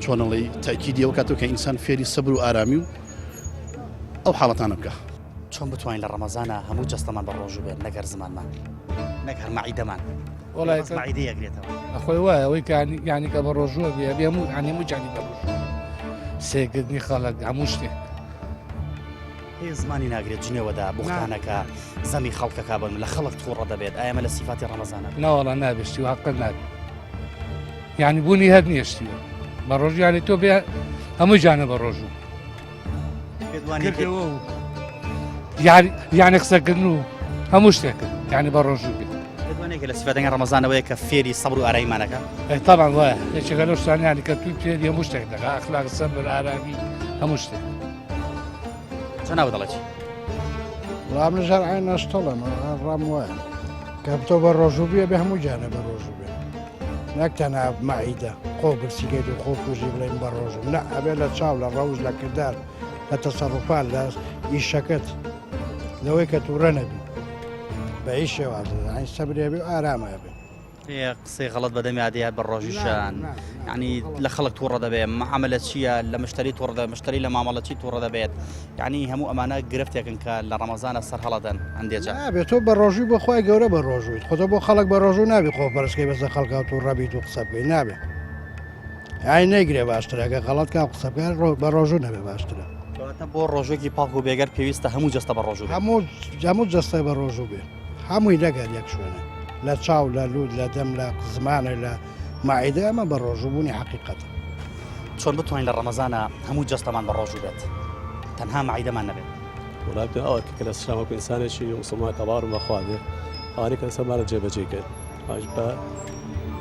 چۆنەڵی تاکیدی ئەو کاتەوە کە ئینسان فێری سەبر و ئارامی و ئەو حاڵەتانە بکە. چۆن بتوانین لە ڕەمەزانا هەموو جەستەمان بە ڕۆژوو بێت نەک هەر زمانمان نەک هەر مەعیدەمان وەڵای بەس مەعیدە یەگرێتەوە. خۆی وایە ئەوەی کە یانی کە بە ڕۆژووە بێ ئەبێ هەموو یانی هەموو جانی بە ڕۆژوو سێکردنی خەڵک هەموو شتێک. هەیە زمانی ناگرێت جنێوەدا بوختانەکە زەمی خەڵکەکە بن لە خەڵک تووڕە دەبێت ئایا ئەمە لە سیفاتی ڕەمەزانە؟ ناوەڵا نابێت شتی وا قەت نابێت یانی بوونی هەر نییە شتی وا بە ڕۆژ یانی تۆ بێ هەموو جانە بە ڕۆژوو کردەوە و یانی قسەکردن و هەموو شتێکرد یانی بە ڕۆژوو بێت پێت لە سیفاتەکانی ڕەمەزانەوەیە کە فێری سەبر و ئاراییمانەکە طبعا وایە یەکێکە لەو شتانیانی کە تو فێری هەموو شتێک دەکا ئەخلاق سەبر ئارامی هەموو شتێک جەنابت دەڵێ چی؟ وەڵا من شەرعی نەشتەڵم ڕام وایە کە تۆ بە ڕۆژوو بێ بێ هەموو گیانە بە ڕۆژوو بێ نەک تەنها مەعیدە خۆ برسیگەیت و خۆ کوژی بڵێن بە ڕۆژوو نە ئەبێ لە چاو لە ڕەوش لە کردار لە تەسەڕوفات لە ئیشەکەت لەوەی کە تووڕە نەبی بە هیچ شێوازە سەبرێ بێ و ئارامە بێ قسەی غەڵەت بەدەمیا دێ بە ڕۆژیشان یعنی لە خەڵک تووڕە دەبێ معاملە چییە لە مشتری تووڕ دە مشتری لە مامەڵەچی تووڕە دەبێت یعنی هەموو ئەمانە گرفتێکن کە لە ڕەمەزانە سەر هەڵەدەن هەندێک جار نابێت تۆ بە ڕۆژووی بۆ خوای گەورە بە ڕۆژوویت خۆتە بۆ خەڵک بە ڕۆژوو نابی خۆ پەرسکەی بەسە خەڵکا و تووڕە بیت و قسە بکەی نابێ ئای نەیگرێ باشترە گە غەڵەت کا قسە بکە بە ڕۆژوو نەبێ باشترە کەواتە بۆ ڕۆژێکی پاک و بێگەر پێویستە هەموو جەستە بە ڕۆژوو هەموو هەموو جەستە بە ڕۆژوو بێ هەمووی نەگەر یەک شوێنە لە چاو لە لوت لە دەم لە زمانە لە مەعیدە ئەمە بە ڕۆژوو بوونی حەقیقەتە. چۆن بتوانین لە ڕەمەزانا هەموو جەستەمان بە ڕۆژوو بێت تەنها مەعیدەمان نەبێت؟ وەڵا بتوانین ئەو ئەرکە کە لە سەرمان وەکو ئینسانێکی موسڵمان کە باوەڕمان بە خوا بێ ئەوانەی کە لەسەرمانە جێبەجێی کەین ئەویش بە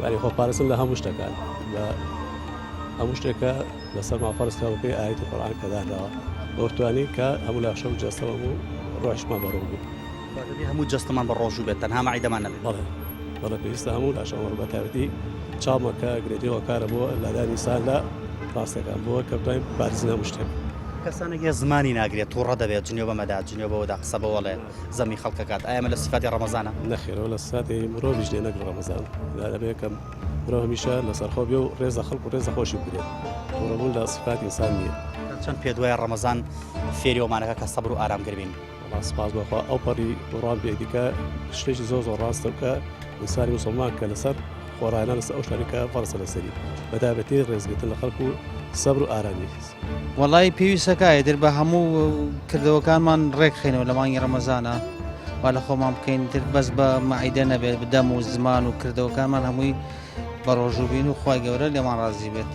یانی خۆپارستن لە هەموو شتەکان بە هەموو شتێکە لەسەرمان فەرز کراوە بەپێی ئایەتی قورئان کە دانراوە بۆ توانی کە هەموو لاشە و جەستە و هەموو ڕۆحیشمان بەڕۆژوو بێت. دەبێ هەموو جەستەمان بە ڕۆژوو بێت تەنها مەعیدەمان نەبێت. بەڵێ بەڵێ پێویستە هەموو لاشەمان بە تایبەتی چاومان کە گرێتی هۆکارە بۆ لادانی ئینسان لە ڕاستەکان بۆ کە بتوانین بارزین هەموو شتێک. کەسانێک هەیە زمانی ناگرێت توڕە دەبێت جنێو بەمەدا جنێو بەوەدا قسە بەوەڵێ زەمی خەڵکەکات ئایا ئەمە لە سیفاتی ڕەمەزانە؟ نەخێر ئەوە لە سیفاتی مرۆڤیش نیە نەک ڕەمەزان دەبێ کە مرۆڤ هەمیشە لەسەرخۆ بێ و ڕێز لە خەڵک و ڕێز لە خۆشی بگرێت توڕەبوون لە سیفاتی ئینسان نییە. چەند پێت وایە ڕەمەزان فێری ئەومانەکە کە سەبر و ئارامگر بین؟ وەڵا سپاس بۆ خوا ئەو پەڕی بڕوام پێ دیکە شتێکی زۆر زۆر ڕاستە کە ئینسانی موسڵمان کە لەسەر خۆڕاهێنان لەسەر ئەو شتانەی کە فەرزە لەسەری بەتایبەتی ڕێزگرتن لە خەڵک و سەبر و ئارامی. وەڵایی پێویستە کا ئیتر بە هەموو کردەوەکانمان ڕێکخەینەوە لە مانگی ڕەمەزانە وا لە خۆمان بکەین تر بەس بە مەعیدە نەبێت بدەم و زمان و کردەوەکانمان هەمووی بە ڕۆژوو بین و خوای گەورە لێمان ڕازی بێت.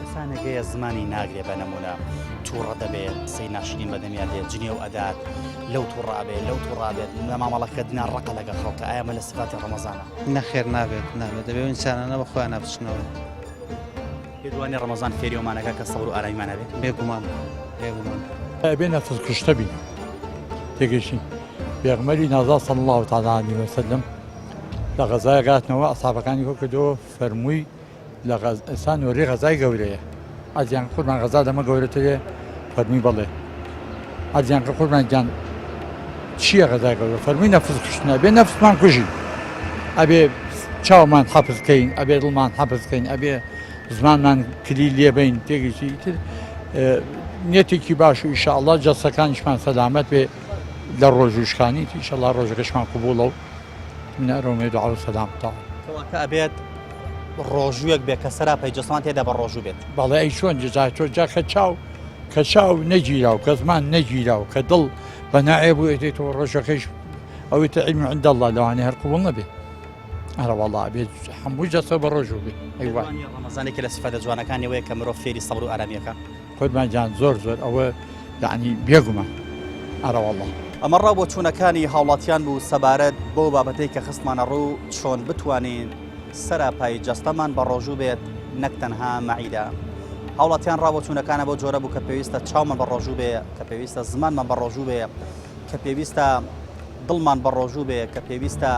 کەسانێک هەیە زمانی ناگرێ بە نمونە توڕە دەبێ قسەی ناشرین بە دەمیا دێت جنێو ئەدات لەو توڕە ئەبێ لەو توڕە ئەبێت لە مامەڵەکردنا ڕقە لەگەڵ خەڵکە ئایا ئەمە لە سیفاتی ڕەمەزانە؟ نەخێر نابێت نابێت دەبێ ئەو ئینسانانە بە خۆیانا بچنەوە. پێت وانیە ڕەمەزان فێری ئەومانەکا کە سەبر و ئارامیمان هەبێ؟ بێگومان بێگومان. ئەبێ نەفس کوشتە بین تێگەیشتین پێغەمبەری نازا صلی اللە تعالی علیه وسلم لە غەزایەک هاتنەوە ئەسحابەکانی کۆ کردەوە فەرمووی لە غەز ئێستا نۆرەی غەزای گەورەیە عەرزیان قوربان غەزا لەمە گەورەترێ فەرمووی بەڵێ عەرزیان کە قوربان گیان چییە غەزای گەورە فەرمووی نەفس کوشتنە ئەبێ نەفسمان کوژین ئەبێ چاومان حەفز کەین ئەبێ دڵمان حەفز کەین ئەبێ زمانمان کلی لێبین تێگەیشتی ئیتر نیەتێکی باش و ئیشاءاللە جەستەکانیشمان سەلامەت بێ لە ڕۆژوشکانی ئیشاءاللە ڕۆژەکەشمان قبوڵە و من ئەرۆمێ دوعا و سەلام تەواو. کەواتە ئەبێت ڕۆژوویەک بێت کە سەراپای جەستەمان تێدا بە ڕۆژوو بێت. بەڵێ ئەی چۆن جا تۆ جا کە چاو کە چاو نەگیرا و کە زمان نەگیرا و کە دڵ بە ناعێب و ئێتێ تۆ ڕۆژەکەیش ئەوەی تە علم عند الله لەوانەیە هەر قبوڵ نەبێ ئەرە وەڵا ئەبێت هەموو جەستە بە ڕۆژوو بێ ئەی وای. ڕەمەزانێکی لە سیفاتە جوانەکانی ئەوەیە کە مرۆڤ فێری سەبر و ئارامییەکە. قوربان گیان زۆر زۆر ئەوە یەعنی بێگومان ئەرەوەڵا. ئەمە ڕا بۆچوونەکانی هاوڵاتیان بوو سەبارەت بەو بابەتەی کە خستمانە ڕوو چۆن بتوانین سەراپای جەستەمان بە ڕۆژوو بێت نەک تەنها مەعیدە. هاوڵاتیان ڕا بۆچوونەکانە بەو جۆرە بوو کە پێویستە چاومان بە ڕۆژوو بێ، کە پێویستە زمانمان بە ڕۆژوو بێ، کە پێویستە دڵمان بە ڕۆژوو بێ، کە پێویستە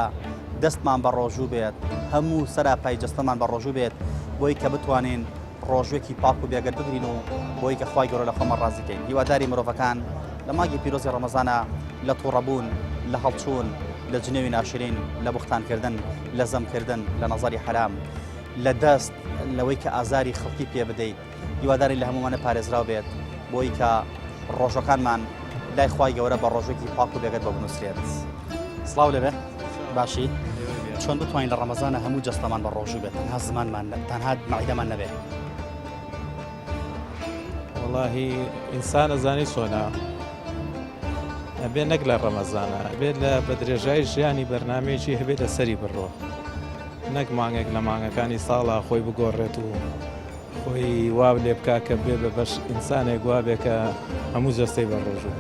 دەستمان بە ڕۆژوو بێت، هەموو سەراپای جەستەمان بە ڕۆژوو بێت بۆی کە بتوانین ڕۆژوێکی پاک و بێگەرد بگرین و بۆی کە خوای گەورە لە خۆمان ڕازی کەین. هیواداری مرۆڤەکان لە مانگی پیرۆزی ڕەمەزانا لە توڕەبوون، لە هەڵچوون، لە جنێوی ناشرین، لە بوختانکردن، لە زەمکردن، لە نەزەری حەرام، لە دەست لەوەی کە ئازاری خەڵکی پێ بدەیت هیواداری لە هەموومانە پارێزراو بێت بۆی کە ڕۆژەکانمان لای خوای گەورە بە ڕۆژێکی پاک و بێگەرد بۆ بنووسرێت. سڵاو لەبێ باشی چۆن بتوانین لە ڕەمەزانە هەموو جەستەمان بە ڕۆژوو بێت تەنها زمانمان تەنها مەعیدەمان نەبێت وەڵاهی ئینسان ئەزانی چۆنە ئەبێ نەک لە ڕەمەزانە ئەبێت لە بە درێژای ژیانی بەرنمەیەکی هەبێت لەسەری بڕۆ نەک مانگێک لە مانگەکانی ساڵا خۆی بگۆڕێت و خۆی وا لێ بکا کە بێ بە بەش ئینسانێک وابێ کە هەموو جەستەی بە ڕۆژوو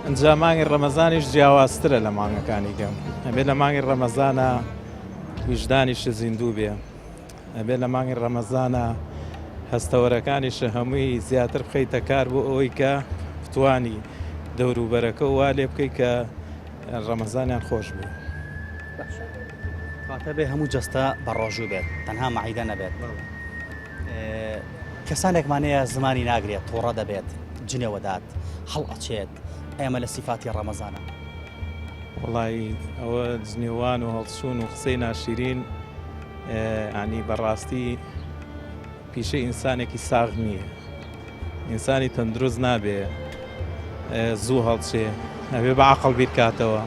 ئەجا مانگی ڕەمەزانیش جیاوازترە لە مانگەکانی کەم ئەبێ لە مانگی ڕەمەزانە ویژدانیش زیندوو بێ ئەبێ لە مانگی ڕەمەزانە هەستەوەرەکانیش هەمووی زیاتر بخەیتە کار بۆ ئەوەی کە بتانی دەوروبەرەکە وا لێ بکەیت کە ڕەمەزانیان خۆش بوو. واتە بێ هەموو جەستە بە ڕۆژوو بێت تەنها مەعیدە نەبێت کەسانێکمان هەیە زمانی ناگرێت تووڕە دەبێت جنێوەدات هەڵ ئەچێت ئێمە لە سیفاتی ڕەمەزانە وڵی ئەوە جنێوان و هەڵچوون و قسەی ناشیرین ینی بەڕاستی پیشەی ئینسانێکی ساغ نییە ئینسانی تەندروست نابێ زوو هەڵچێ ئەبێ بە عقل بیرکاتەوە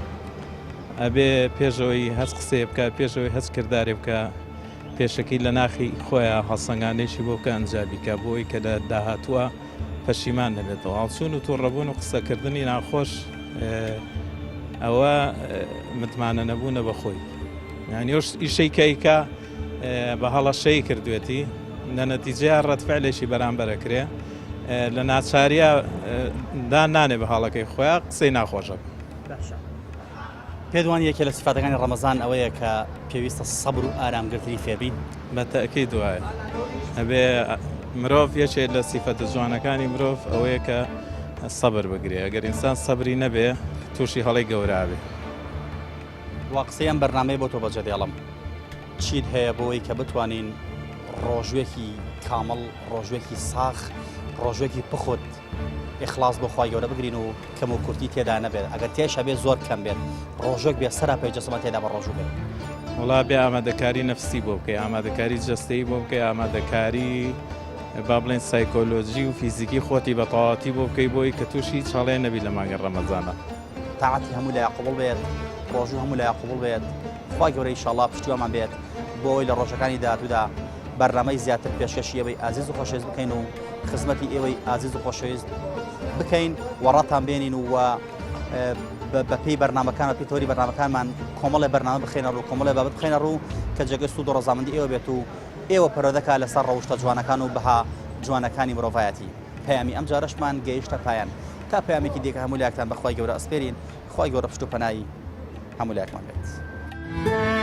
ئەبێ پێشەوەی هەست قسەیە بکە پێشەوەی هەست کردارێ بکە پێشەکی لە ناخی خۆیان هەڵسەنگانێکی بۆ بکە ئەنجابیکە بۆی کە لە داهاتووە پەشیمان نەبێتەوە هەڵچوون و تووڕەبوون و قسەکردنی ناخۆش ئەوە متمانە نەبوونە بەخۆی یانی ئیشەی کەیکە بە هەڵەشەی کردوێتی لە نەتیجەیا ڕەد فعلێکی بەرامبەر ئەکرێ لە ناچاریا دان نانێ بە هەڵەکەی خۆیان قسەی ناخۆشە. باشە پێت وانیە یەکێ لە سیفاتەکانی ڕەمەزان ئەوەیە کە پێویستە سەبر و ئارامگرتنی فێربین؟ بە تەئکید وایە ئەبێ مرۆڤ یەکێ لە سیفەتە جوانەکانی مرۆڤ ئەوەیە کە سەبر بگرێ ئەگەر ئینسان سەبری نەبێ تووشی هەڵەی گەورە بێ. دوا قسەی ئەم بەرنامەیە بۆ تۆ بەجێ دێڵم چیت هەیە بۆی کە بتوانین ڕۆژوێکی کامڵ ڕۆژوێکی ساخ ڕۆژوێکی پخت ئیخلاص بۆ خوای گەورە بگرین و کەم و کورتی تێدا نەبێت ئەگەر تێش هەبێت زۆر کەم بێت ڕۆژێک بێ سەرا پێ جەسەمان تێدا بە ڕۆژوو بێت وڵا بێ ئامادەکاری نەفسی بۆ بکەی ئامادەکاری جەستەیی بۆ بکەی ئامادەکاری با بڵێن سایکۆلۆژی و فیزیکی خۆتی بە تەواتی بۆ بکەی بۆی کە تووشی چاڵێ نەبی لە مانگی ڕەمەزانە تاعەتی هەموو لایە قبوڵ بێت ڕۆژوو هەموو لایە قبوڵ بێت خوای گەورە ئیشەڵا پشتیوامان بێت بۆ ئەوەی لە ڕۆژەکانی داهاتوودا بەرنامەی زیاتر پێشکەشی ئێوەی ئازیز و خۆشەویست بکەین و خزمەتی ئێوەی ئازیز و خۆشەویست بکەین و ڕاتان بێنین و بەپێی بەرنامەکان و پێی تۆری بەرنامەکانمان کۆمەڵێ بەرنامە بخێنە ڕوو کۆمەڵێ بابەت بخێنە ڕوو کە جێگەی سوود و ڕەزامەندی ئێوە بێت و ئێوە پەرۆدەکە لەسەر ڕەوشتە جوانەکان و بەها جوانەکانی مرۆڤایەتی. پەیامی ئەم جارەشمان گەیشتە پایان تا پەیامێکی دیکە هەموو لایەکتان بە خوای گەورە ئەسپێرین خوای گەورە پشت و پەنای هەموو لایەکمان بێت.